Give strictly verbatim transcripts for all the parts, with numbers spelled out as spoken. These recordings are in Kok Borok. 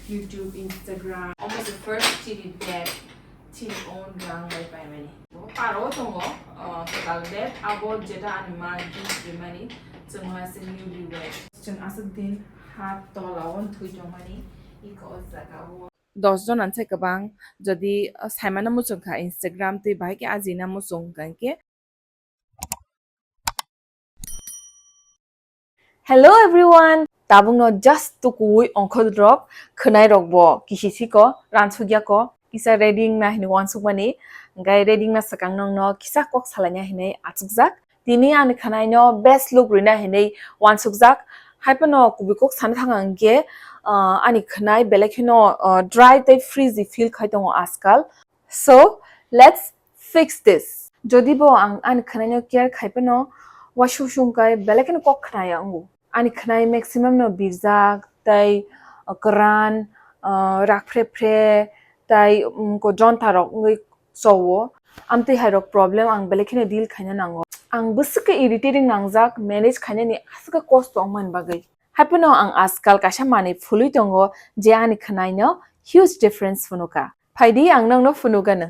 YouTube, Instagram. Omo se first chini bag, chini own rang bai paimani. Paro tongo, uh, total bag, abo jeta ani ma gift rimani, chwng hai se newly wed. Chwng aswk din ha tola o thwi tongmani, iko o jaga o. Dos jon anse kwbang, jodi, uh, saimano muchung kha Instagram tei bahai khe ajina muchung hwnkhe. Hello everyone, tabukno just tukuwi ongkhorok khwnai rokbo kisi siko ransukya ko kisa ready wngna hinwi uansukmani, hwnkhe ready wngna swkang nokno kisa kok salaina hinwi achukjak. Tini ani khwnaino best look rwna hinwi uansukjak. Haiphano kubui kok sana thang ang khe, ah, ani khwnai belai kheno, ah, dry tei frizzy feel khai tongo ajkal. So, let's fix this. Jodi bo ang ani khwnaino care khai phano, uaisuk sung kai belai kheno kok khwnaya wngo. Ani khwnai maximum no birjak tei, ah, kwran, ah, rak phre phre tei, um, ko jonta rok wngwi chowo. Amtwi hai rok problem ang belai kheno deal khaina nango. Ang bwswk khe irritating nangjak, manage khainani aswk khe kosto wngmani bagwi. Haiphano ang ajkal kaisa manwi phulwi tongo je ani khwnaino huge difference phunukha. Phaidi ang nokno phunukgano.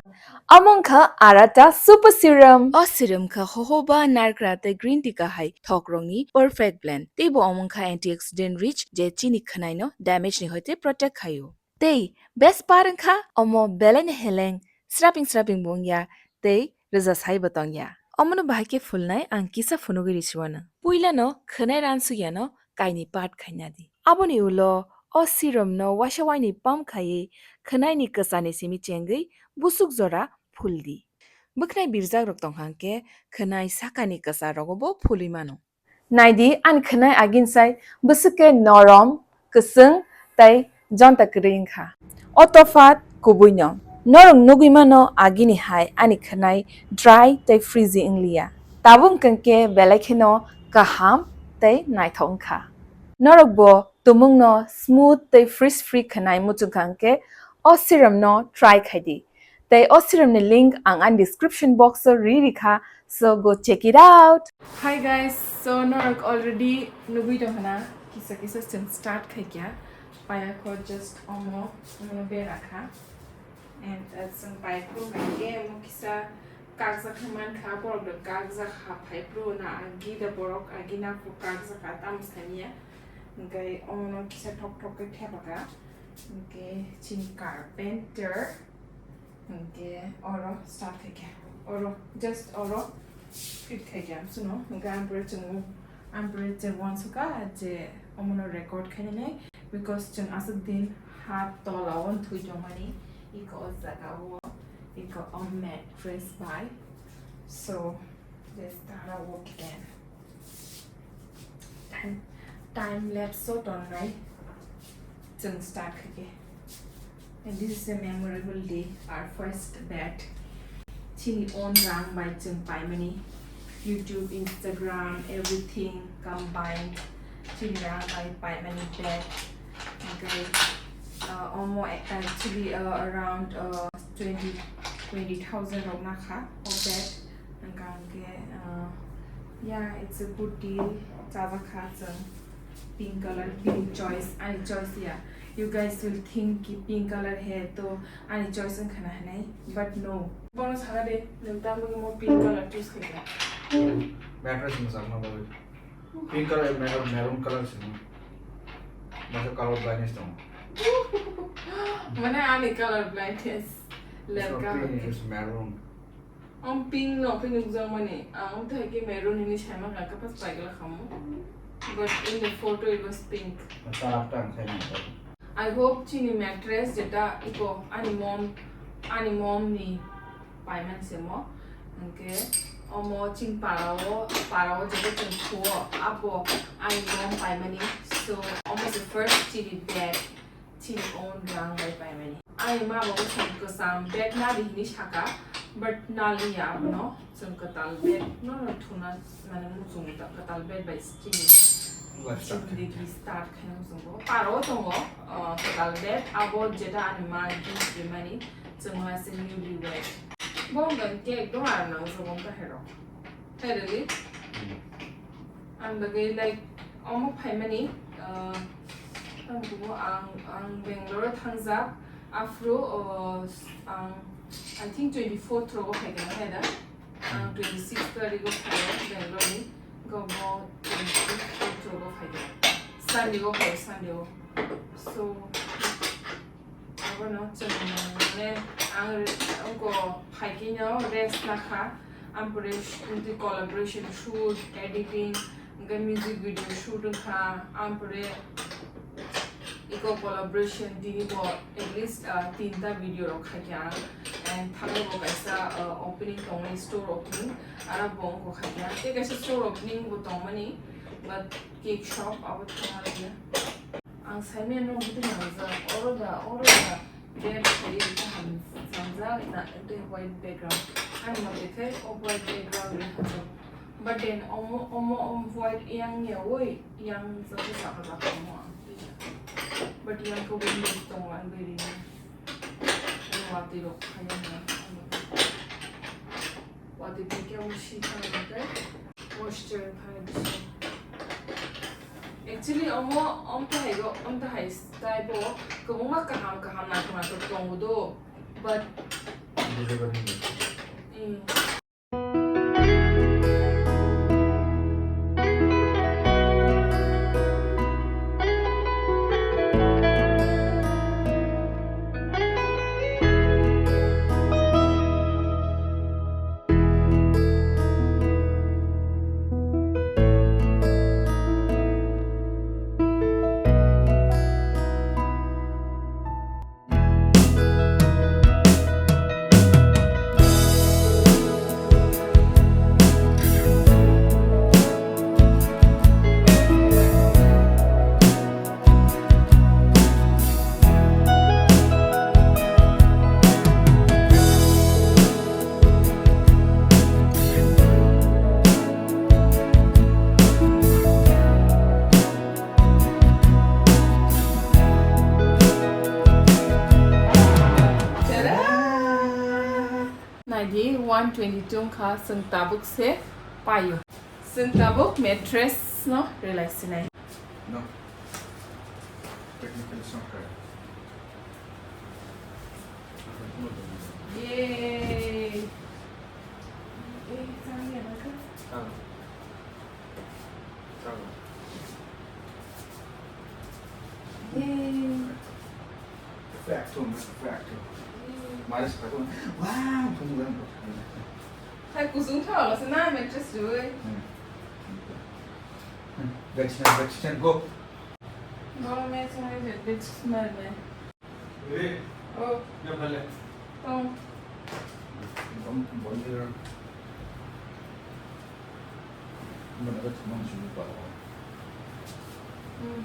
Omo wngkha Arata Super Serum. O serum kha hohoba, narkra tei green tea kahai thokrokni perfect blend. Teibo omo wngkha antioxidant rich je chini khwnaino damage ni hoite protect khaio. Tei best part wngkha omo belaino heleng, sraping sraping bo wngya tei rwjasai bo tongya. Omono bahai khe phulnai ang kisa phunugwi risiwano. Puilano khwnai ransukyano kainwi part khaina di. Aboni ulo o serum no waisa wainwi pump khaiwi khwnaini kwchani simi chengwi busuk jora phuldi. Bwkhnai birjak rok tongkha hwnkhe khwnai sakani kwchar rogo bo phulwi mano. Naidi, ani khwnai agini sai bwswk khe norom, kwchwng tei jonta kwrwi wngkha. O tophat kubuino. Norok nugwi mano agini hai ani khwnai dry tei frizzy wngliya. Tabuk hwnkhe belai kheno kaham tei naithok wngkha. Norokbo tumungno smooth tei frizz free khwnai muchungkha hwnkhe o serum no try khaidi. Tei o serum ni link ang ani description box o ri rikha, so go check it out. Hi guys, so norok already nugwi tongkhana, kisa kisa chwng start khaikha, payakho just omo, omo berakha, and uh, chwng payakho khaikhe omo kisa kakjak khe mankha, borok do kakjak ha phaiphru na agi da borok agi na phu kakjak ha tamo saniya, hwnkhe omono kisa thok thok khe thepakha, hwnkhe chini carpenter. Hwnkhe oro start khaikha. Oro, just oro fit khaikha. Suno, hwnkhe ang pore chwng, ang pore chwng uansukha je omono record khainani, because chwng aswk din ha tola o thwi tongmani, iko o jaga o, iko o mattress bai. So, just tara o khe. Time, time lapse o tongnai. Chwng start khaikhe. And this is a memorable day, our first bed. Chini own rang bai chwng paimani. YouTube, Instagram, everything combined. Chini rang bai paimani bed. Okay. Uh, almost actually uh, around uh, twenty, twenty thousand rok nakha o bed. Hwnkha hwnkhe, uh, yeah, it's a good deal. Chajak kha chwng pink color, pink choice, ani choice ya. You guys will think ki pink color hai to ani choice wngkha na hinwi, but no. Bono sakha de, nwng tamni bagwi mo pink color choose khaikha? Mattress mwchangna bagwi. Pink color, maroon, maroon color simi. Masa color blindness tongo. Mane ani color blindness. It's not pink, it's maroon. Om pink no khe nukjakmani, ang wngthai khe maroon hinwi saima kha, khe pas paigla khamu. But in the photo it was pink. Charap ta ang saima kha. I hope chini mattress jeta iko ani mom, ani mom ni paimani se mo. Hwnkhe omo chini para o, para o jeta chwng thuo, abo ani mom paimani. So omo se first chini bed. Chini own rang bai paimani. Ani ma bo chwng kwcham bed nadi hinwi saka, but naliya abono. Chwng kwtal bed no thuna mane muchung ta kwtal bed bai chini. Lifestyle. Chini degi start khaina muchungo. Paro tongo, uh, kwtal bed, abo jeta ani ma gift rimani, chwng hai se newly wed. Bo hwnkha cake do ar nang jogong ta hero. Hey, really? Hmm. Ang bagwi, like, omo phaimani, uh, Ang, ang Bangalore thangjak, afro, o, ang, I think twenty-fourth rogo phaikha, hai da? Ang twenty-six tarigo phaio Bangalore ni, gobo twenty-fourth rogo phaikha. Sunday go phaio, Sunday go. So, abono chwng, mane, ang, ongko phaikhe no rest nakha, ampore collaboration shoot, editing, hwnkhe music video shoot wngkha, ampore Iko collaboration tini bo at least, ah, tinta video rok khaikha ang, and thango bo kaisa, ah, opening tongmani, store opening, aro bo ongko khaikha, tei kaisa store opening bo tongmani, but cake shop abo thangma liya. Ang saimanya no bwtwi nangjak, oro da, oro da, bed khaiwi kaham changjak, na, tei white background, ani mote khe o white background ni hachal. But then omo, omo, omo white yang ya, oi, yang jagao sakha sakha omo ang tija. But yang khe windows tongo ang beri ni. Watwi rok khaina na. Watwi tei khe omo si thang khe moisture thang bisi. Actually omo, om tahai go, om tahai style bo kwbangma kaham kaham naithok naithok tongo do. But Delivery ni. Mm. Naidi, one twenty-two wngkha, chwng tabuk se paio. Chwng tabuk mattress no relai sinai. No. Technical shortcut. Yay! Eh, chang ya na ka? Ah. Chang. Yay! Facto, man, facto. Yay! Maris facto. Wow, kamu kan. Hai kusung tha wala se na mattress joi. Hmm. Hmm. Gachisan, gachisan, go. Baba, me chunga je bed smell me. Re. Oh. Ya bhale. Tong. Bom, bom dira. Mana ka thumang chunga pa. Hmm.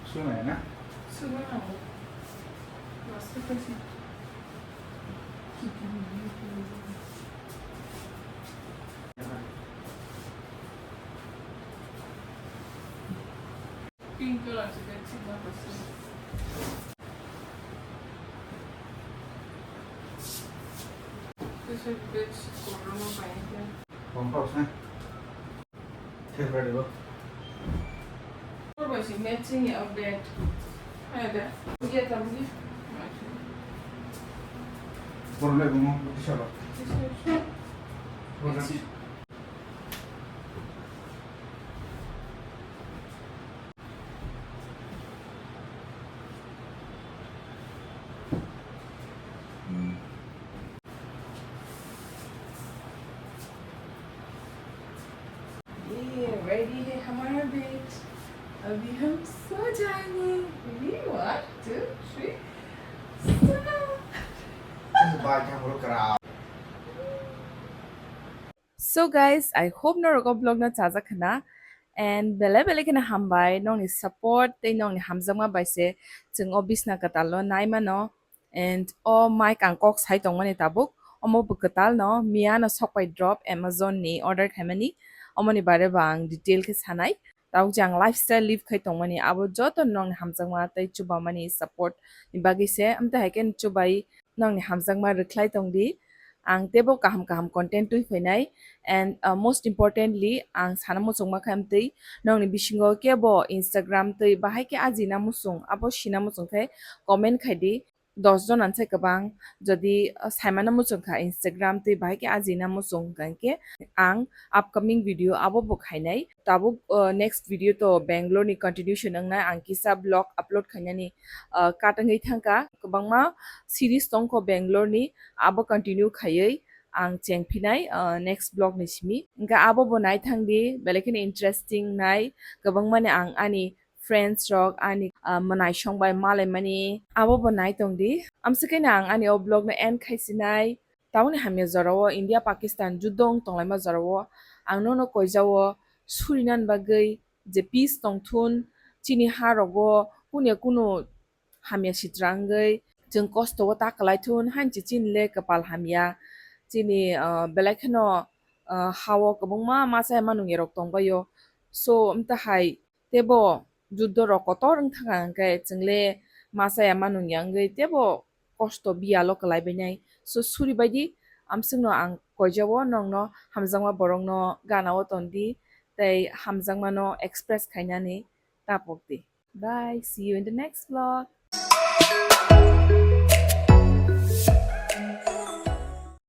Suna ya na? Suna na. Master kasi. Pink color se kasi na kasi. Kasi bed kormo paite. Kompos na. Favorite bo. Kormo si matching ya bed. Ada. Dia tahu ni. Kormo le bungo bisa ba. Bisa, bisa. Kormo. Bisa. ये रेडी है हमारा बेड, अभी हम सो जाएंगे। Ready? One, two, three, start. So guys, I hope norok o vlog no chajak khna, and belai belai kheno hambai nongni support tei nongni hamjakma bai se chwng o bisna kwtal o nai mano. And o mic ang kok sai tongmani tabuk, omo bo kwtal no, miya no sokpai drop Amazon ni order khaimani, omoni bare bo ang detail khe sanai. Tabuk je ang lifestyle live khai tongmani, abo joto nongni hamjakma tei chubamani support ni bagwi se, amtwi hai khe chubai nongni hamjakma rwkhlai tongdi. Ang teibo kaham kaham content twi phainai. And, uh, most importantly, ang sana muchungma khe amtwi nokni bisingo kebo Instagram twi bahai khe ajina muchung, abo sina muchung khe comment khai di. Dos jon ansai kwbang, jodi, uh, saimano muchung kha Instagram twi bahai khe ajina muchung hwnkha khe ang upcoming video abo bo khainai. Tabuk, uh, next video to Bangalore ni continuation wngnai, ang kisa vlog upload khainani, uh, katangwi thangkha. Kwbangma series tongkho Bangalore ni, abo continue khaiwi ang chengphinai, uh, next vlog ni simi. Hwnkhe abo bo naithang di, belai kheno interesting nai. Kwbangmani ang ani friends rok, ani, uh, mwnai song bai malaimani, abo bo naitong di. Amswkhe ang ani o vlog no end khaisinai. Tabukni hamya jorao India Pakistan juddo wng tonglaima jorao ang nono koijao surinan bagwi je peace tongthun, chini ha rogo kunu ya kunu hamya sitra wngwi chwng kosto o ta kwlaithun, hainchi chini le kwpal hamya. Chini, uh, belai kheno, uh, ha o kwbangma masa ya manung ya rok tongbaio. So, wng tahai teibo juddo rok kotor wng thangkha hwnkhe chwng le masa ya manung ya wngwi teibo kosto biyalo kwlai bainai. So, suri baidi amswkno ang koijao nokno hamjakma borokno gana o ton di tei hamjakmano express khainani tapok di. Bye, see you in the next vlog.